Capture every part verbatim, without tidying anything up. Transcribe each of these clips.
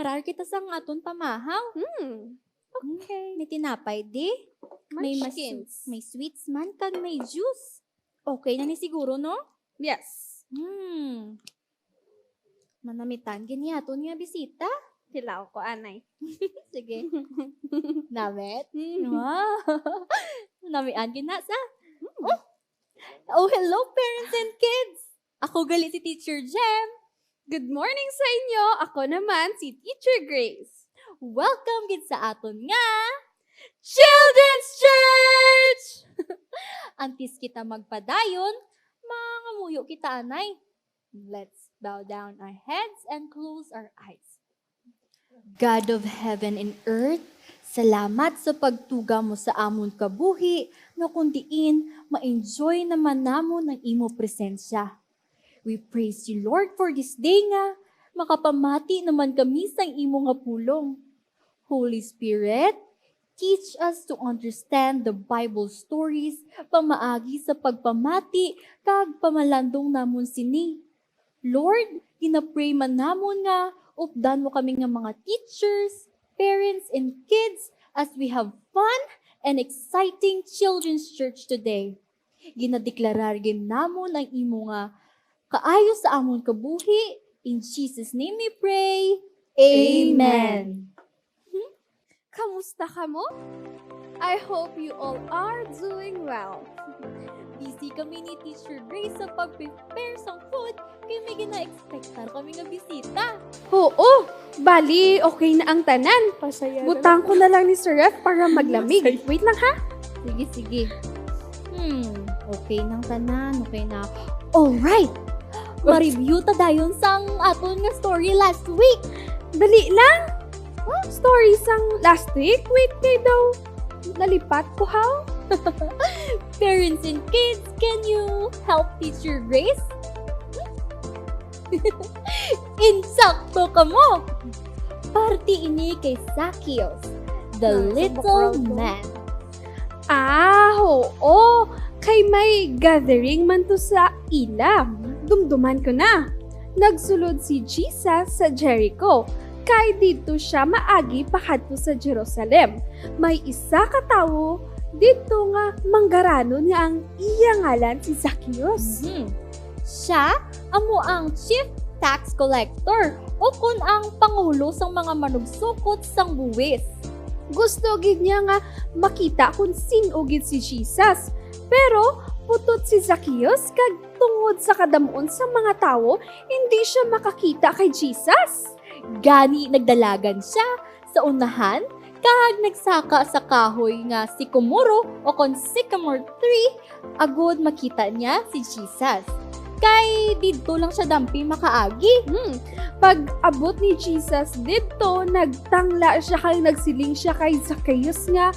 Magparar kita sang aton pamahaw. Hmm. Okay. May tinapay di. May mas-, Munchkins. May sweets man kag may juice. Okay na ni siguro, no? Yes. Hmm. Manamitan gid ni aton nga bisita. Tilaw ko, anay. Sige. Namit? Mm. Wow. Namian gid na sa. Mm. Oh. Oh, hello, parents and kids. Ako gali si Teacher Jem. Good morning sa inyo. Ako naman si Teacher Grace. Welcome gid sa aton nga Children's Church! Antes kita magpadayon, mangamuyo kita, anay. Let's bow down our heads and close our eyes. God of heaven and earth, salamat sa pagtuga mo sa amon kabuhi, nga kun diin ma-enjoy naman namon ang imo presensya. We praise you, Lord, for this day nga makapamati naman kami sang imo nga pulong. Holy Spirit, teach us to understand the Bible stories pamaagi sa pagpamati kag pamalandong namon sini. Lord, ginapray man namon nga updan mo kami nga mga teachers, parents, and kids as we have fun and exciting Children's Church today. Ginadeklarar gid namon ang imo nga kaayo sa amon kabuhi. In Jesus' name we pray. Amen. Amen. Kamusta kamo? I hope you all are doing well. Busy kami ni Teacher Grace sa pag-prepare sang food, kay may gina-expectar kami nga bisita. Oo, bali, okay na ang tanan. Pasaya na. Butang ko na lang ni Sir Ref para maglamig. Masaya. Wait lang, ha? Sige, sige. Hmm, okay nang tanan, okay na. Alright! Ma-review ta dayon sang aton nga story last week. Dali lang. Huh? Story sang last week? Wait, kay daw nalipat ko, how? Parents and kids, can you help Teacher Grace? Insakto kamo! Parti ini kay Zacchaeus, the little man. Ah, oo. Kay may gathering man to sa ila. Dumduman ko na. Nagsulod si Jesus sa Jericho, kay didto sia maagi pakadto sa Jerusalem. May isa ka tawo didto nga manggaranon nga ang iya ngalan si Zacchaeus. Mhm. Sia amo ang chief tax collector, ukon ang pangulo sang mga manugsukot sang buwis. Gusto gid niya nga makita kon sin-o gid si Jesus. Pero putot si Zacchaeus, kag tungod sa kadamuon sang mga tawo, indi sia makakita kay Jesus. Gani nagdalagan sia sa unahan kag nagsaka sa kahoy nga sikomoro, ukon sycamore tree, agod makita niya si Jesus. Kay didto lang sia dampi makaagi. Hmm. Pag-abot ni Jesus didto, nagtangla sia kag nagsiling sia kay Zacchaeus nga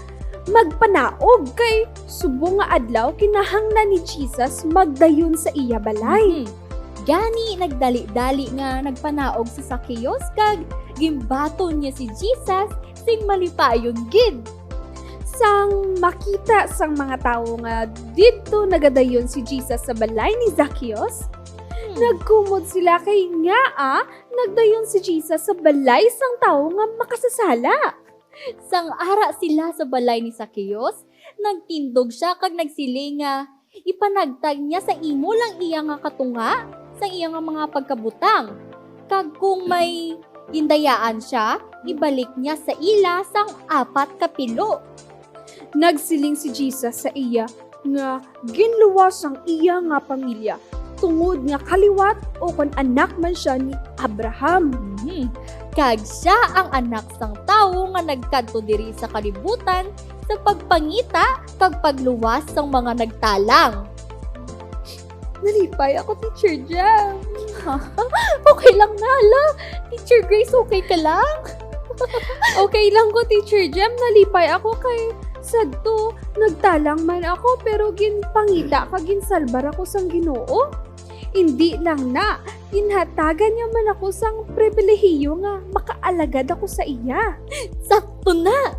magpanaog, kay subong nga adlaw kinahanglan ni Jesus magdayon sa iya balay. Mhm. Gani, nagdali-dali nga nagpanaog si Zacchaeus kag ginbaton niya si Jesus sing malipayon gid. Sang makita sang mga tawo nga didto nagadayon si Jesus sa balay ni Zacchaeus, hmm, nagkumod sila kay ngaa nagdayon si Jesus sa balay sang tawo nga makasasala. Sang ara sila sa balay ni Zacchaeus, nagtindog sia kag nagsiling nga ipanagtag niya sa imo lang iya nga katunga sang iya nga mga pagkabutang. Kag kung may gindayaan sia, ibalik niya sa ila sang apat ka pilo. Nagsiling si Jesus sa iya nga ginluwas ang iya nga pamilya, tungod nga kaliwat ukon anak man sia ni Abraham. Mhm. Kag sia ang Anak sang Tawo nga nagkadto diri sa kalibutan sa pagpangita kag pagluwas sang mga nagtalang. Nalipay ako, Teacher Jem. Okay lang na, hala. Teacher Grace, okay ka lang? Okay lang ko, Teacher Jem. Nalipay ako kay sadto, nagtalang man ako, pero ginpangita kag ginsalbar ako sang Ginoo. Indi lang na, ginhatagan niya man ako sang pribilehiyo nga makaalagad ako sa iya. Sakto na!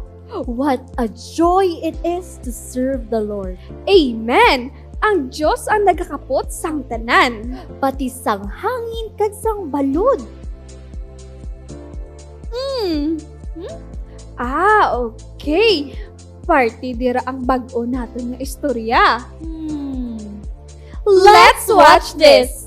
What a joy it is to serve the Lord. Amen! Ang Dios ang nagakapot sang tanan, pati sang hangin kag sang balod. Hmm? Hmm? Ah, okay. Parte dira ang bag-o naton nga istorya. Hmm. Let's watch this.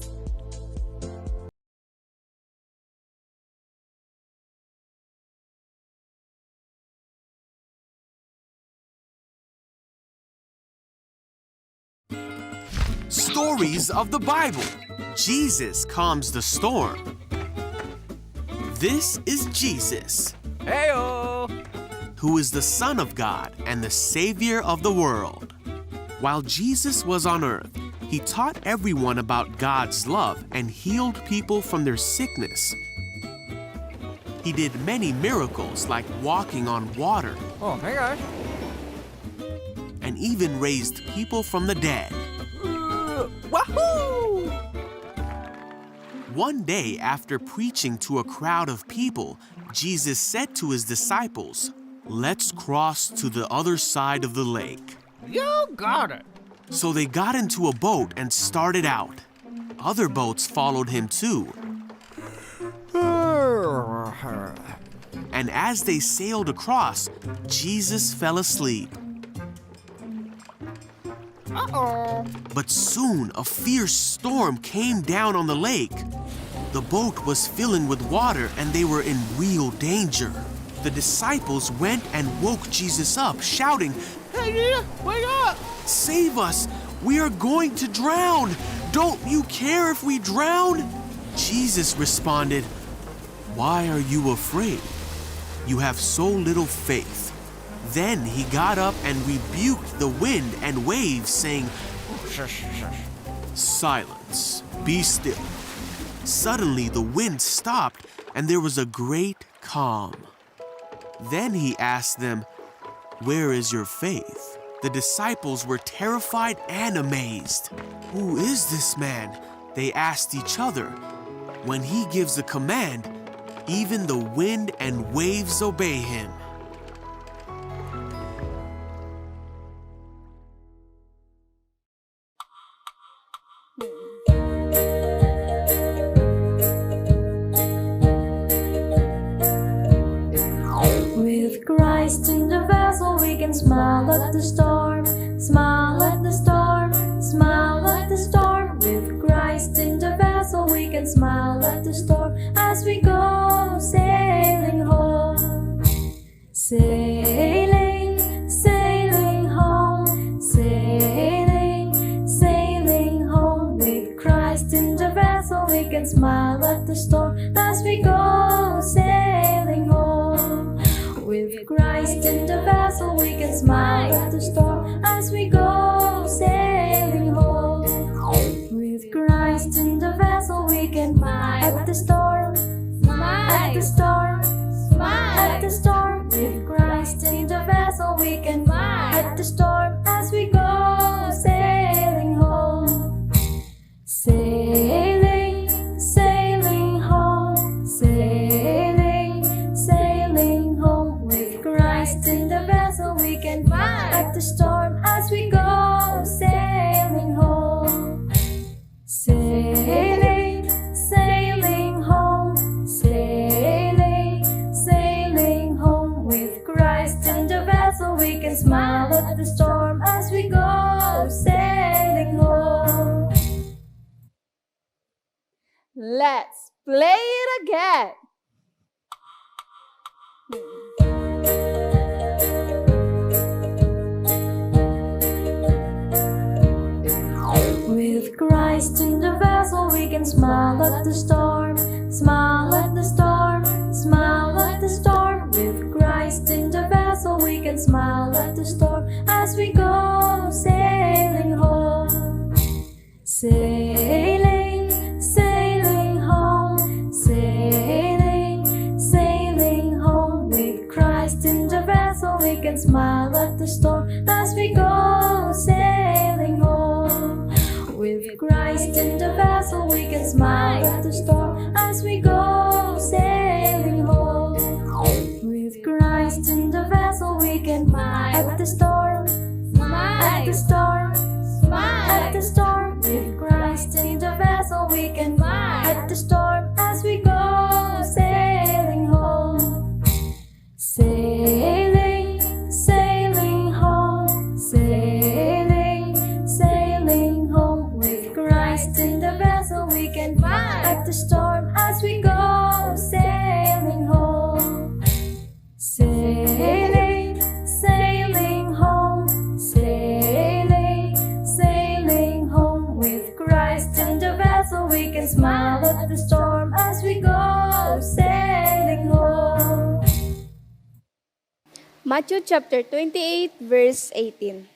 Stories of the Bible. Jesus calms the storm. This is Jesus, Heyo! Who is the Son of God and the Savior of the world. While Jesus was on earth, he taught everyone about God's love and healed people from their sickness. He did many miracles, like walking on water, Oh my gosh. And even raised people from the dead. Uh, wahoo! One day, after preaching to a crowd of people, Jesus said to his disciples, "Let's cross to the other side of the lake." You got it. So they got into a boat and started out. Other boats followed him too. And as they sailed across, Jesus fell asleep. Uh-oh. But soon a fierce storm came down on the lake. The boat was filling with water and they were in real danger. The disciples went and woke Jesus up, shouting, "Hey, Jesus, wake up! Save us! We are going to drown! Don't you care if we drown?" Jesus responded, "Why are you afraid? You have so little faith." Then he got up and rebuked the wind and waves, saying, "Silence, be still." Suddenly the wind stopped and there was a great calm. Then he asked them, "Where is your faith?" The disciples were terrified and amazed. "Who is this man?" they asked each other. "When he gives a command, even the wind and waves obey him." With Christ in the vessel, we can smile at the storm, smile at the storm, smile at the storm. With Christ in the vessel, we can smile at the storm as we go sailing home. Sailing, sailing home, sailing, sailing home. With Christ in the vessel, we can smile at the storm as we go sailing home. With Christ in the vessel, we can smile at the storm as we go sailing home. With Christ in the vessel, we can smile at the storm, smile at the storm, smile at the storm. With Christ in the vessel, we can smile at the storm as we go sailing home. Sailing, sailing home, sailing, sailing home. With Christ in the vessel, we can smile at the storm as we go sailing home. Sailing, sailing home, sailing, sailing home. With Christ in the vessel, we can smile at the storm as we go sailing home. Let's play it again. With Christ in the vessel, we can smile at the storm, smile at the storm, smile at the storm. With Christ in the vessel, we can smile at the storm as we go sailing home. Sailing, sailing home, sailing, sailing home. With Christ in the vessel, we can smile at the storm as we go sailing home. With Christ in the vessel, we can smile at the storm as we go sailing home. With Christ in the vessel, we can smile at the storm, smile at the storm, smile at the storm. With Christ in the vessel, we can smile at the storm as we go sailing Matthew chapter twenty-eight, verse eighteen.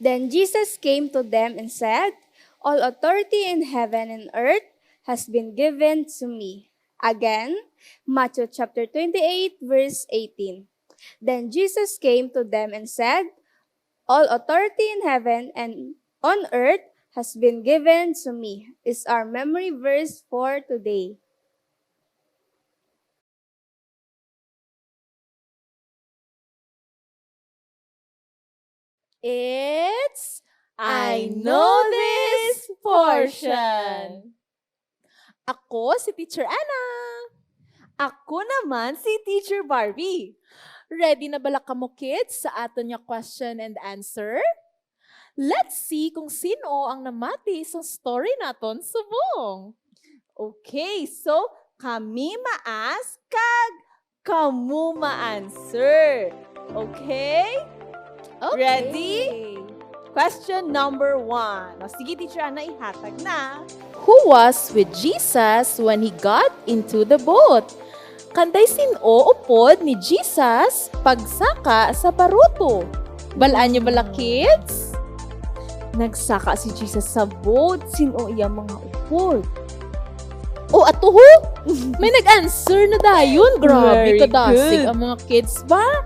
Then Jesus came to them and said, "All authority in heaven and earth has been given to me." Again, Matthew chapter twenty-eight, verse eighteen. Then Jesus came to them and said, "All authority in heaven and on earth has been given to me," is our memory verse for today. It's I Know This portion. Ako si Teacher Ana. Ako naman si Teacher Barbie. Ready na bala kamo, kids, sa aton nga question and answer? Let's see kung sin-o ang namati sa story naton subong. Okay, so kami ma-ask kag kamo ma-answer. Okay? Okay. Ready? Question number one. O, sige, Teacher Ana, ihatag na. Who was with Jesus when he got into the boat? Kanday sin-o upod ni Jesus pagsaka sa baruto? Balaan niyo bala, kids? Nagsaka si Jesus sa boat. Sin-o iya mga upod? O, ato ho! May nag-answer na dayon. Grabe, very kadasig good ang mga kids ba?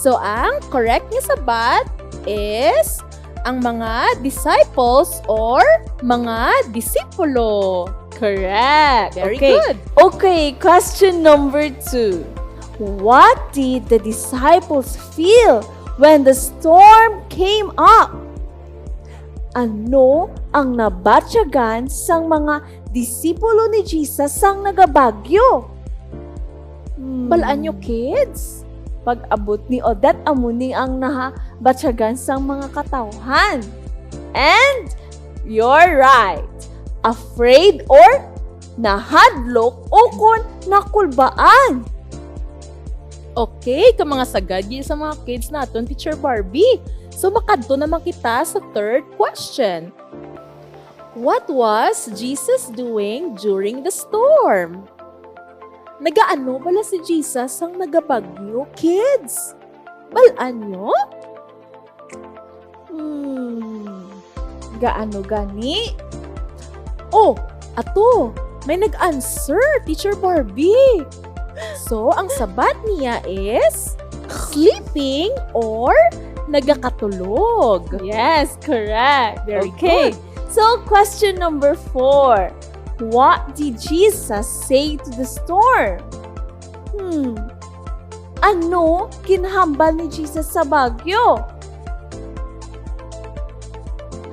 So, ang correct nga sabat is ang mga disciples or mga disipulo. Correct. Very Okay. good. Okay, question number two. What did the disciples feel when the storm came up? Ano ang nabatyagan sang mga disipulo ni Jesus sang nagabagyo? Hmm. Balaan nyo, kids? Pag-abot ni Odette, amo ni ang nabatyagan sang mga katawhan. And you're right. Afraid or nahadlok o kon nakulbaan. Okay, ka mga sagad gyud sa mga kids naton, Teacher Barbie. So, makadto naman kita sa third question. What was Jesus doing during the storm? Nagaano bala si Jesus sang nagabagyo, kids? Balaan nyo? Hmm, gaano gani? Oh, ato, may nag-answer, Teacher Barbie. So, ang sabat niya is sleeping or nagakatulog. Yes, correct. Very Okay. good. So, question number four. What did Jesus say to the storm? Hmm. Ano ginhambal ni Jesus sa bagyo?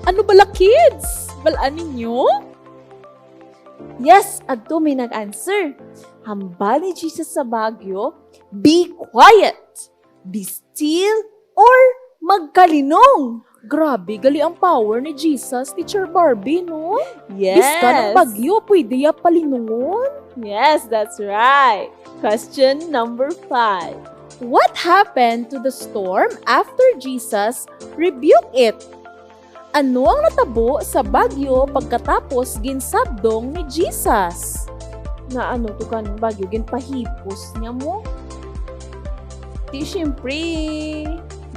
Ano bala, kids? Balaan ninyo? Yes, adto may nag-answer. Hambal ni Jesus sa bagyo, "Be quiet, be still, or magkalinong." Grabe, gali ang power ni Jesus, Teacher Barbie, no? Yes. Biskan ang bagyo, pwede ya palinungon. Yes, that's right. Question number five. What happened to the storm after Jesus rebuked it? Ano ang natabo sa bagyo pagkatapos ginsabdong ni Jesus? Nga ano to kan bagyo, ginpahipos niya mo? Di, syempre.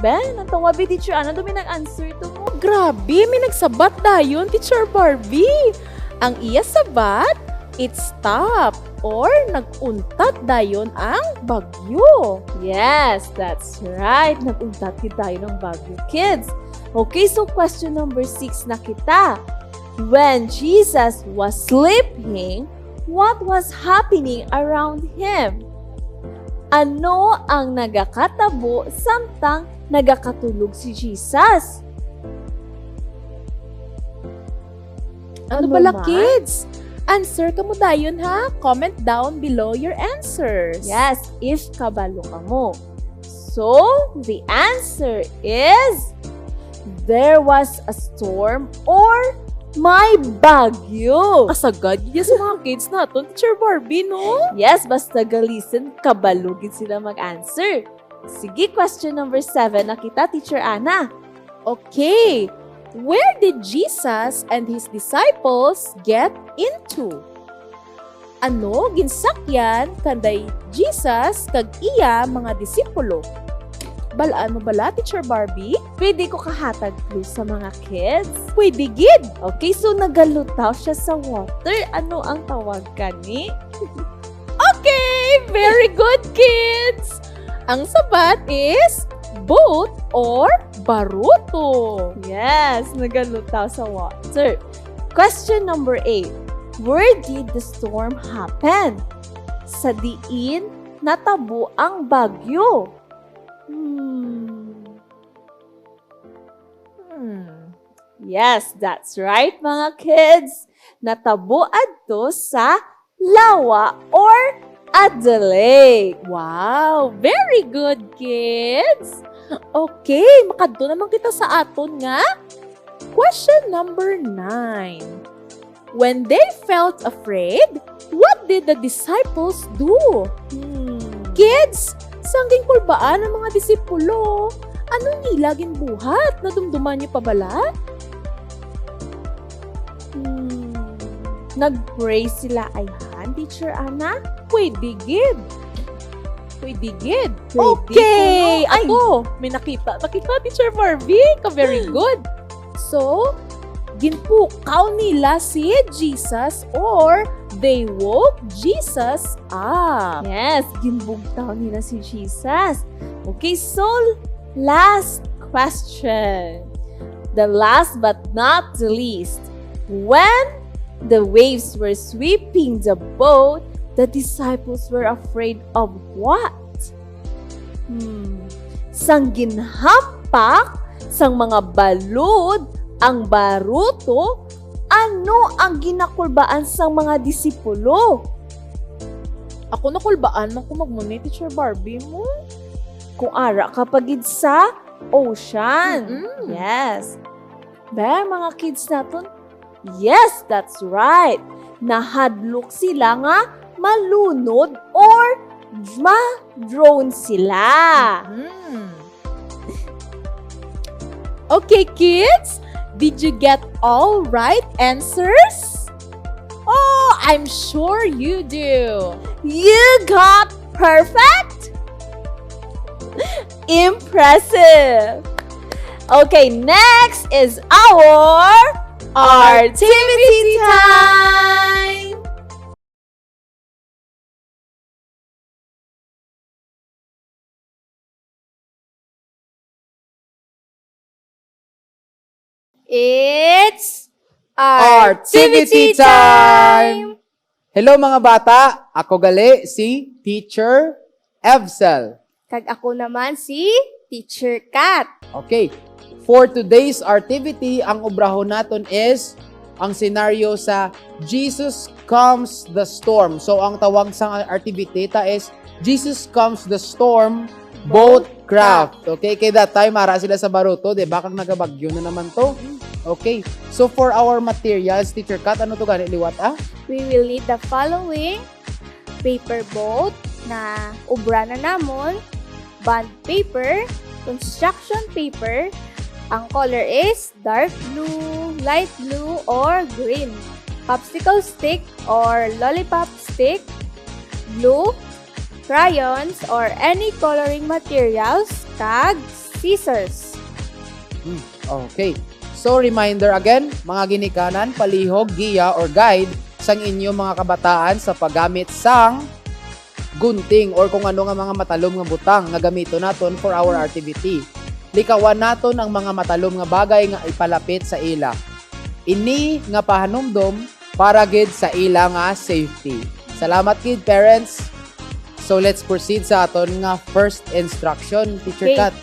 Ben, ang tawabi, Teacher Ana, daw may nag-answer to mo. Grabe, may nagsabat dayon, Teacher Barbie. Ang iya sabat, it stopped or nag-untat dayon ang bagyo. Yes, that's right. Nag-untat gid dayon ang bagyo, kids. Okay, so question number six na kita. When Jesus was sleeping, what was happening around him? Ano ang nagakatabo samtang nagakatulog si Jesus? Ano Ano bala, man? kids? Answer kamo dayon, ha? Comment down below your answers. Yes, if kabalo kamo. So, the answer is, there was a storm or may bagyo. Kasagad niya sa mga kids naton, Teacher Barbie, no? Yes, basta ga-listen, kabalo gid sila mag-answer. Sige, question number seven na kita, Teacher Ana. Okay. Where did Jesus and his disciples get into? Ano ginsakyan kanday Jesus kag iya mga disipulo? Balaan mo bala, Teacher Barbie? Pwede ko kahatag clue sa mga kids? Pwede gid! Okay, so nagalutaw siya sa water. Ano ang tawag kani? Okay! Very good, kids! Ang sabat is boat or baruto. Yes, nagalutaw sa water. Question number eight. Where did the storm happen? Sa diin natabo ang bagyo? Hmm. Hmm. Yes, that's right, mga kids. Natabo adto sa lawa or Adelaide. Wow, very good, kids. Okay, makadto naman kita sa aton nga question number nine. When they felt afraid, what did the disciples do? Hmm. Kids, sang ginkulbaan ang mga disipulo, ano ang ila ginbuhat? Nadumduman niyo pa bala? Hmm. Nag-pray sila, ayhan, Teacher Ana? Pwede gid. Pwede gid. Pwede Okay, kuno. Ay. Ako, may nakita. Nakita, Teacher Barbie? Ka very good. So, ginpukaw nila si Jesus or they woke Jesus up. Yes, ginbugtaw nila si Jesus. Okay, so last question. The last but not the least. When the waves were sweeping the boat, the disciples were afraid of what? Hmm. Sang ginhampak sang mga balod ang baruto, ano ang ginakulbaan sang mga disipulo? Ako nakulbaan man ko magmuni, Teacher Barbie mo. Kung ara ka pa gid sa ocean. Mm-mm. Yes. Be, mga kids naton, yes, that's right. Nahadlok sila nga malunod or ma-drown sila. Mhm. Okay, kids, did you get all right answers? Oh, I'm sure you do. You got perfect? Impressive. Okay, next is our Artivity time. It's Artivity time! Hello, mga bata! Ako gali si Teacher Evsel. Kag ako naman si Teacher Kat. Okay. For today's activity, ang obrahon naton is ang senaryo sa Jesus calms the storm. So, ang tawag sa activity ta is Jesus calms the storm, boat craft. Okay, kay that time, ara sila sa baruto, di ba? Kag nagabagyo na naman to. Mm. Okay, so for our materials, Teacher Kat, ano to gani liwat, ah? We will need the following: paper boat na obra na namon, bond paper, construction paper. Ang color is dark blue, light blue, or green. Popsicle stick or lollipop stick, glue, crayons, or any coloring materials, kag scissors. Hmm, okay. So, reminder again, mga ginikanan, palihog, giya, or guide sang inyo mga kabataan sa paggamit sang gunting or kung ano nga mga matalom nga butang nga gamiton naton for our activity. Likawan naton ang mga matalom nga bagay nga ipalapit sa ila. Ini nga pahanumdom para gid sa ila nga safety. Salamat gid, parents. So, let's proceed sa aton nga first instruction, Teacher Okay. Kat.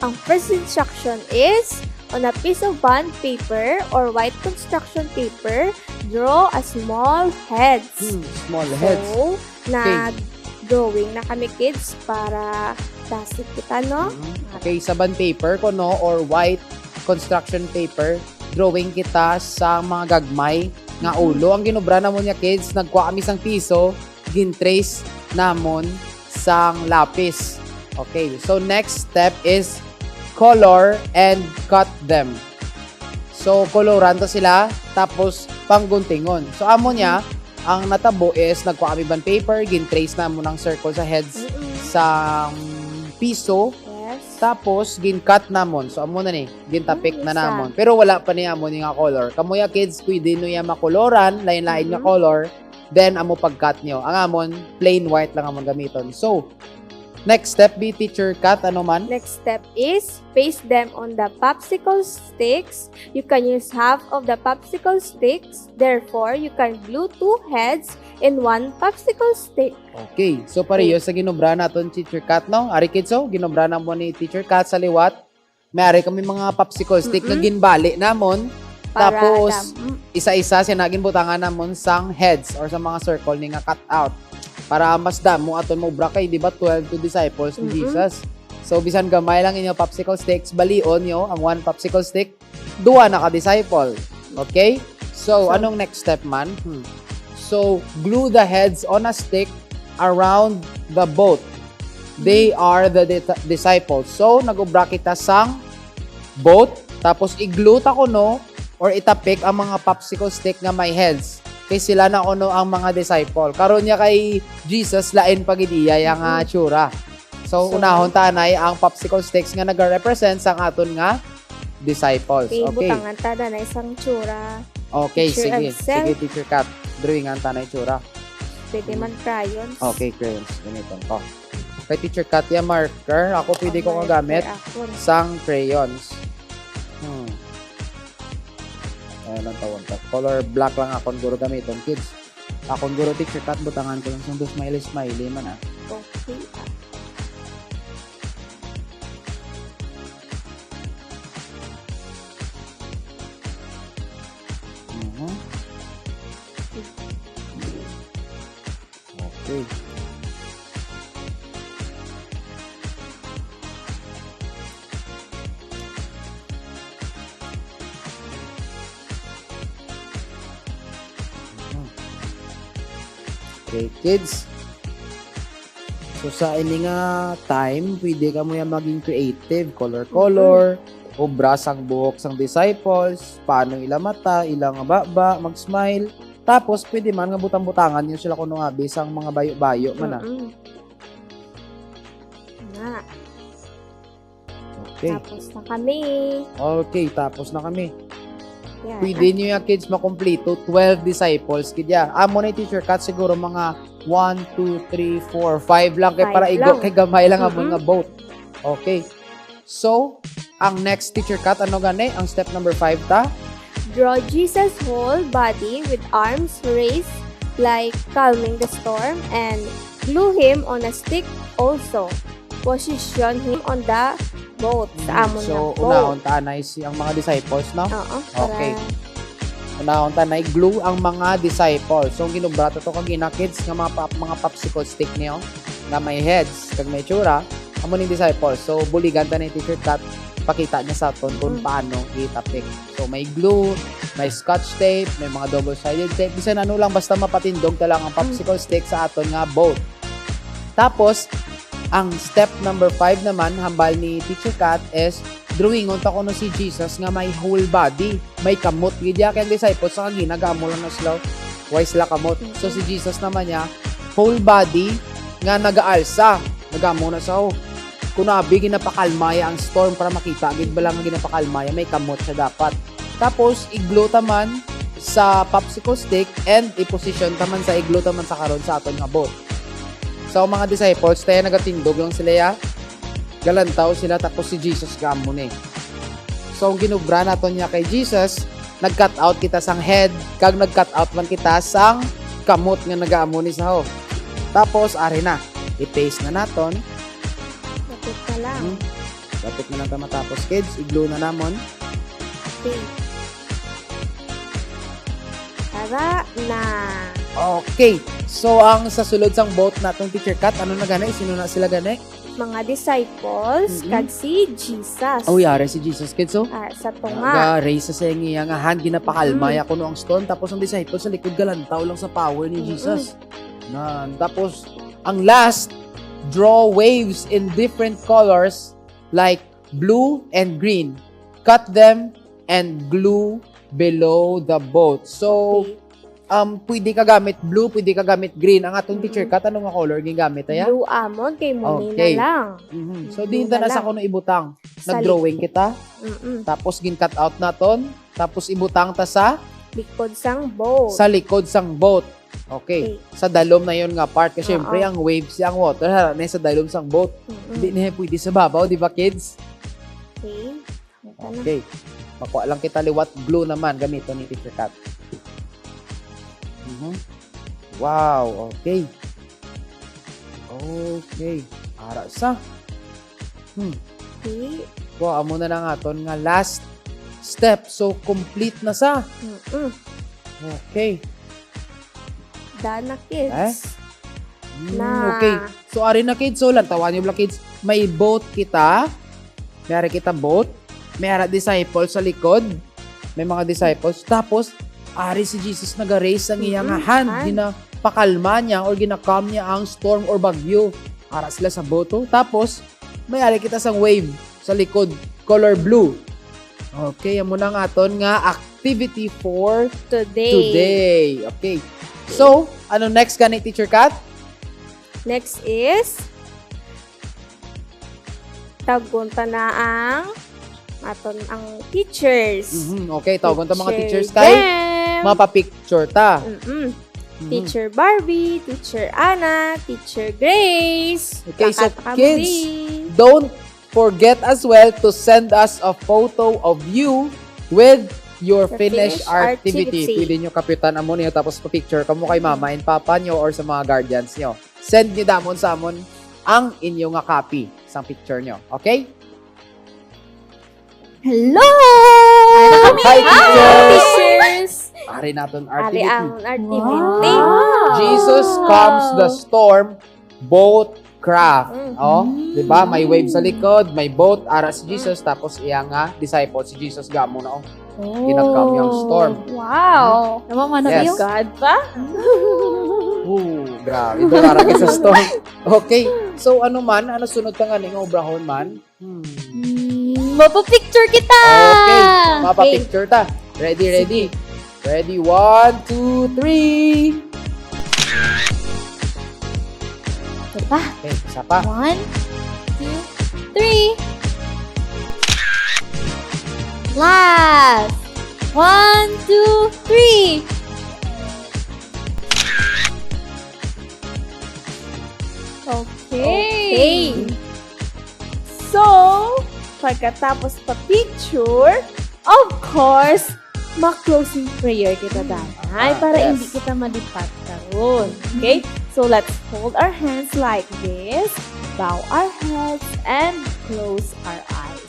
Ang first instruction is, on a piece of bond paper or white construction paper, draw a small heads. Hmm, small heads. So, Okay. nag-drawing na kami, kids, para basic kita, no? Mhm. Okay, sa bond paper ko, no, or white construction paper, drawing kita sa mga gagmay nga Mm. ulo. Ang ginobra namon niya, kids, nagkuha kami sang piso, gin-trace namon sang lapis. Okay, so next step is color and cut them. So, koloran ta sila, tapos pangguntingon. So, amo niya, ang natabo is nagkuha kami bond paper, gin-trace namon ang circle sa heads Mm-mm. sang piso. Yes. Tapos, gin-cut namon. So, amo na ni. Gintapik Mm, na isa. namon. Pero wala pa ni amo ni nga color. Kamo ya kids, pwede nyo ya makoloran, lain-lain nga Mhm. color. Then, amo pag-cut nyo. Ang amon, plain white lang amon gamiton. So, next step, be teacher cut, ano man? Next step is paste them on the popsicle sticks. You can use half of the popsicle sticks. Therefore, you can glue two heads in one popsicle stick. Okay. So, pareho sa ginobra naton, teacher cut, no? Ari kids, so, ginobra na mo ni teacher cut sa liwat. May ari kami mga popsicle stick nga Mm-mm. ginbali namon. Para Tapos, dam-, mm. isa-isa siya na ginbutangan namon sang heads or sa mga circle ni nga cut out. Para mas damo aton maubra kay, di ba, twelve to disciples ni Mm-mm. Jesus. So, bisan gamay lang inyo popsicle sticks, balion nyo ang one popsicle stick, duwa na ka disciple. Okay? So, So, anong next step man? Hmm. So, glue the heads on a stick around the boat. They Hmm. are the di- disciples. So, nag-ubra kita sang boat, tapos i-glue ta kuno or itapik ang mga popsicle stick nga may heads. Kay sila na kuno ang mga disciple. Karon niya kay Jesus, lain pa gid iya yang, ah, Mm-mm. tsura. So, So, unahon ta anay ang popsicle sticks nga nag-represent sang aton nga disciples. Okay, Okay. butangan ta na isang tsura. Okay, Picture sige. of self. Sige, Teacher Kat. Drawingan ta na yung tsura. Pwede Hmm. man crayons. Okay, crayons. Gamiton ko. Kay Teacher Kat, yung marker, ako pwede Ang ko marker kagamit akon. sang crayons. Hmm. Ayan ang tawag ka. Color black lang akon guro gamiton, kids. Akon guro, Teacher Kat, butangan ko lang sang dos smiley-smiley man, ah. Okay, ah. Mhm. Okay. Mhm. Okay, kids. So, sa ini nga time, pwede kamo yan maging creative. Color-color, Mm-hmm. obra sang buhok sang disciples, paano ila mata, ila nga baba, mag-smile. Tapos, pwede man nga butang-butangan nyo sila kuno nga abi sang mga bayo-bayo man, ah. Mm-mm. Na. Okay. Tapos na kami. Okay, tapos na kami. Yan. Pwede nyo yung kids makumplito, twelve disciples, kidya. Amo na yung teacher cut, siguro mga one, two, three, four, five lang. Kay Five para igo, lang. Kay gamay lang ang Mm-mm. mga boat. Okay. So, ang next teacher cut, ano gani? Ang step number five ta? Draw Jesus' whole body with arms raised like calming the storm and glue him on a stick also. Position him on the boat, sa Mm, amon so, nga boat. Unahon ta anay si ang mga disciples, no? Oo, okay. Para unahon ta anay glue ang mga disciples. So, ang ginubra ta to kagina, kids, nga mga pop-, mga popsicle stick niyo nga may heads kag may tsura, amo ning disciples. So, buligan ta ni Teacher Kat, pakita niya sa aton kung Mm. paano itapik. So, may glue, may scotch tape, may mga double-sided tape. Bisan ano lang, basta mapatindog ta lang ang Mm. popsicle stick sa aton nga boat. Tapos, ang step number five naman, hambal ni Teacher Kat, is drawingon ta kuno si Jesus nga may whole body, may kamot. Gid ya kay ang disciples sa kagina, gamo lang na sila. Why sila kamot? So, si Jesus naman niya, whole body nga nagaalsa. Nagamo na sa, oh. Kuno abi, ginapakalma ya ang storm para makita gid bala nga ginapakalma ya, may kamot siya dapat. Tapos, i-glue ta man sa popsicle stick and i-position ta man sa i-glue ta man sa karon sa aton nga boat. So, ang mga disciples, tayo nagatindog lang sila, ya. Galantaw sila, tapos si Jesus gamo ni. So, ang ginubra naton niya kay Jesus, nag-cut out kita sang head, kag nag-cut out man kita sang kamot nga nagaamo ni sa, oh. Tapos, ari na. I-paste na naton. Lapit na lang. Hmm. Lapit na lang ta matapos, kids. I-glue na namon. Okay. Tara na. Okay. So, ang sa sulod sang boat natong Teacher Kat, ano na gani? Sino na sila gani? Mga disciples, Mm-mm. Kag si Jesus. Oh, yari si Jesus, kids, oh. Ah, sa tunga. Ga-raise sa iya nga hand, ginapakalma Mm-mm. ya kuno ang storm. Tapos ang disciples sa likod, galantaw lang sa power ni Mm-mm. Jesus. Nan. Tapos, ang last, draw waves in different colors like blue and green. Cut them and glue below the boat. So, Okay. um, pwede ka gamit blue, pwede ka gamit green. Ang atong Mm. teacher Kat, ano nga color gingamit, aya? Blue amon, kay muni na Okay. lang. Mhm. So, Blue diin ta na na sa lang. kuno ibutang. Sa Nag-drawing kita, Mm-mm. tapos gin-cut out naton, tapos ibutang ta sa Likod sang boat. sa likod sang boat. Okay. Okay. Sa dalom na yon nga part. Kasi Oo. syempre, ang waves, ang water, ha, na sa dalom sang boat. Mm-mm. Hindi na pwede sa babaw, di ba, kids? Okay. Ito na. Okay. Makuha lang kita liwat. Glue naman, gamiton ni Teacher Kat. Mhm. Wow, okay. Okay. Ara sa. Hmm. Okay. Wow, amo na lang aton nga last step. So, complete na sa. Mm-mm. Okay. Done na, kids. Eh? Mm, Na. okay. So, ari na, kids. So, lantawan niyo lang, kids. May boat kita. May ari kita boat. May ara disciples sa likod. May mga disciples. Tapos, ari si Jesus nag-raise ang iya nga Mm-mm. hand. Hand. Ginapakalma niya or gina-calm niya ang storm or bagyo. Ara sila sa boat, oh. Tapos, may ari kita sang wave sa likod, color blue. Okay, amo na ang aton nga activity for Today. today. Okay. So, ano next gani, Teacher Kat? Next is, tawgon ta na ang aton ang teachers. Mhm, okay, tawgon ta mga Picture teachers kay them. mapapicture ta. Mm-mm. Mhm. Teacher Barbie, Teacher Ana, Teacher Grace. Okay, so Kakanta kami. kids, don't forget as well to send us a photo of you with your The finished finished activity. activity. Pwede nyo kapitan amo niyo tapos pa-picture kamo kay mama and papa nyo or sa mga guardians nyo. Send nyo damon sa amon ang inyo nga copy sang picture nyo. Okay? Hello! Hi, Hi, teachers! teachers! Ari naton Ari activity. ang activity. Wow! Jesus calms the storm, boat craft. Mm. Oh, Mm. di ba? May wave sa likod, may boat, ara si Mm. Jesus, tapos iya nga disciple, si Jesus gamo na, oh. Oh. Ginag-calm niya ang storm. Wow! Tama man na Yes. kayo. God pa? Ooh, grabe. Doon para sa storm. Okay. So, ano man, ano sunod ka nga ning obrahon man? Hmm. Mm, mapapicture kita! Okay. Okay. Mapapicture ta. Ready, Sige. ready? Ready? One, two, three. Isa pa. Okay, isa pa. One, two, three. Last. One, two, three. Okay. Okay. So, pagkatapos pa picture, of course, ma-closing prayer kita, Mm. danay, Ah, para yes. hindi kita malipat karon. Okay? Mm. So, let's hold our hands like this, bow our heads, and close our eyes.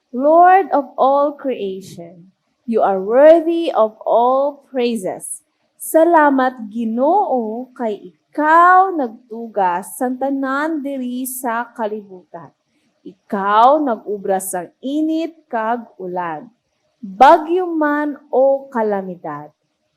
Lord of all creation, you are worthy of all praises. Salamat, Ginoo, kay ikaw nagtuga sang tanan diri sa kalibutan. Ikaw nag-obra sang init kag ulan, bagyo man o kalamidad.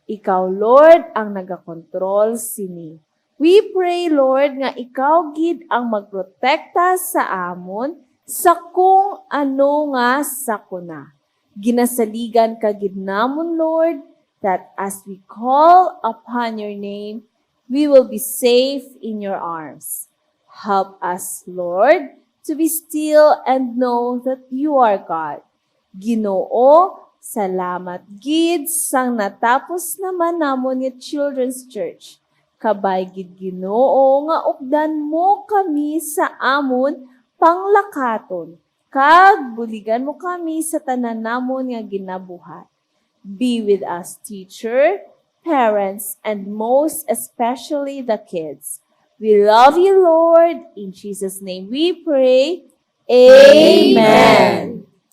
Ikaw, Lord, ang nagakontrol sini. We pray, Lord, nga ikaw gid ang magprotekta sa amon sa kung ano nga sakuna. Ginasaligan ka gid namon, Lord, that as we call upon your name, we will be safe in your arms. Help us, Lord, to be still and know that you are God. Ginoo, salamat gid sang natapos naman namon nga Children's Church. Kabay gid, Ginoo, nga updan mo kami sa amon panglakaton, kag buligan mo kami sa tanan namon nga ginabuhat. Be with us, teacher, parents, and most especially the kids. We love you, Lord. In Jesus' name we pray. Amen. Amen.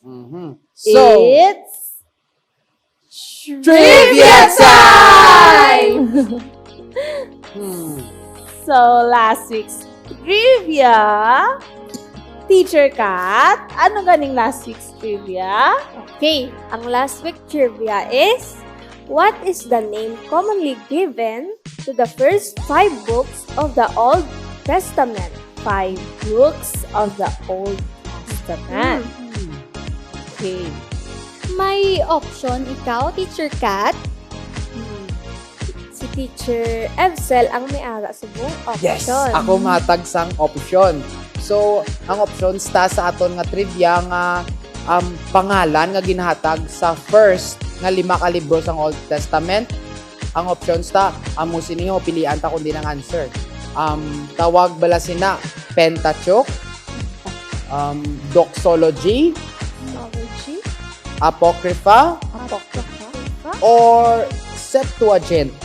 Mhm. So, it's trivia time! Hmm. So, last week's trivia, Teacher Kat, ano ganing last week's trivia? Okay, ang last week trivia is, what is the name commonly given to the first five books of the Old Testament? Five books of the Old Testament. Hmm. Okay. May option ikaw, Teacher Kat? Hmm. Teacher Evsel ang may ara subong Yes, option. Ako matag sang option. So, ang options ta sa aton nga trivia nga um, pangalan nga ginahatag sa first nga lima ka libro sang Old Testament. Ang options ta, amo sini ho, pilian ta kung din ang answer. Um, tawag bala sina Pentateuch, um, Doxology, Theology, Apocrypha, Apocrypha, or Septuagint.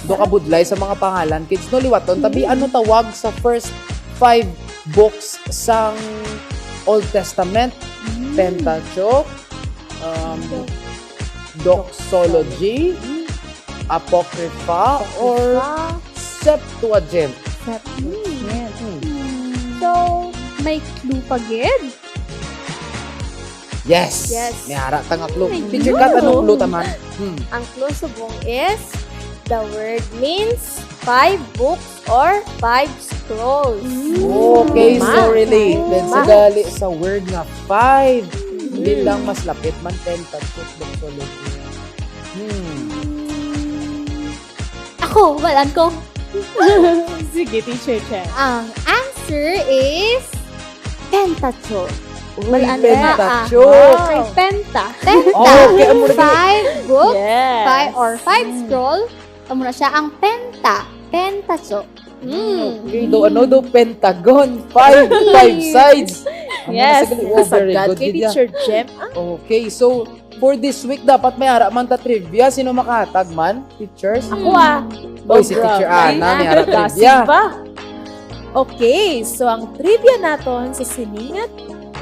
Do kabudlay sa mga pangalan, kids, no? Liwaton tabi, ano tawag sa first five books sang Old Testament? Pentateuch, um, Doxology, Apocrypha, or Septuagint? Septuagint. Hmm. So, may clue pa gid? Yes. Yes. May ara ta nga clue. May Teacher clue. Kat, anong clue taman? Hmm. Ang clue subong is the word means five books or five scrolls. Okay, so Tama. related sa Tama. gali sa word nga five. Hindi lang mas lapit man Pentateuch, Doxology. Hmm. Ako, walaan ko. Sige, Teacher Chen. Ang answer is Pentateuch. Uy, Walaan Pentateuch. Wow. Kay Penta. Penta. Oh, kaya mo na- Five books. Yes. Five or five scroll. Amo na siya ang Penta. Pentateuch. Mm. Okay, do ano do Pentagon? Five, five sides. Ang mga Yes. sagali, oh, very Sagad good kay gid yan. Teacher Jem. Ah, Okay, so for this week, dapat may ara man ta trivia. Sino makahatag man? Teachers? ako ah. Oy, si Teacher Ana, may ara Dasig trivia. ba? Okay, so ang trivia naton sa sini nga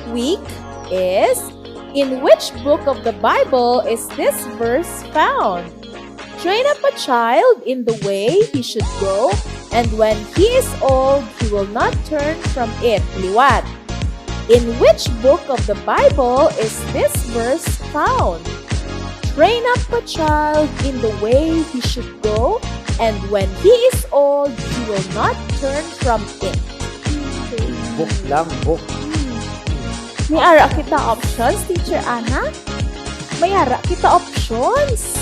week is, in which book of the Bible is this verse found? Train up a child in the way he should go, and when he is old, he will not turn from it. Liwat. In which book of the Bible is this verse found? Train up a child in the way he should go, and when he is old, he will not turn from it. Book lang, book. May ara kita options, Teacher Ana? May ara kita options.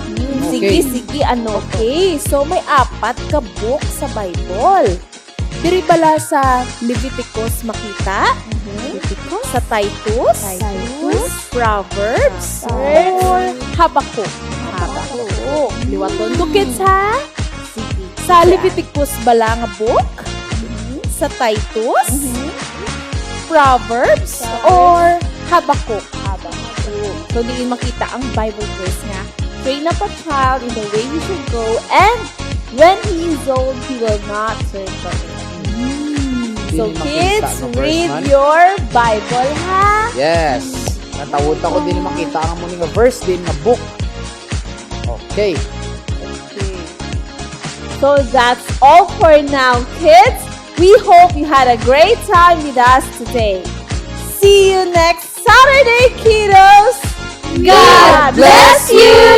Hmm, Sige, Okay. sige, ano, okay. So, may apat ka book sa Bible. Diri bala sa Leviticus makita? Leviticus? Sa Titus? Titus. Proverbs? Proverbs. Or Habakkuk? Habakkuk. Liwaton ko, kids, ha? Sige. Sa Leviticus bala nga book? Sa Titus? Proverbs? Or Habakkuk? Habakkuk. So, diin makita ang Bible verse nga, "Train up a child in the way he should go, and when he is old, he will not turn from it." So, Diin makita kids, ang verse read man. Your Bible, ha? Yes. Natawag ako din makita ang muli nga verse din nga book. Okay. Okay. So that's all for now, kids. We hope you had a great time with us today. See you next Saturday, kiddos. God bless you.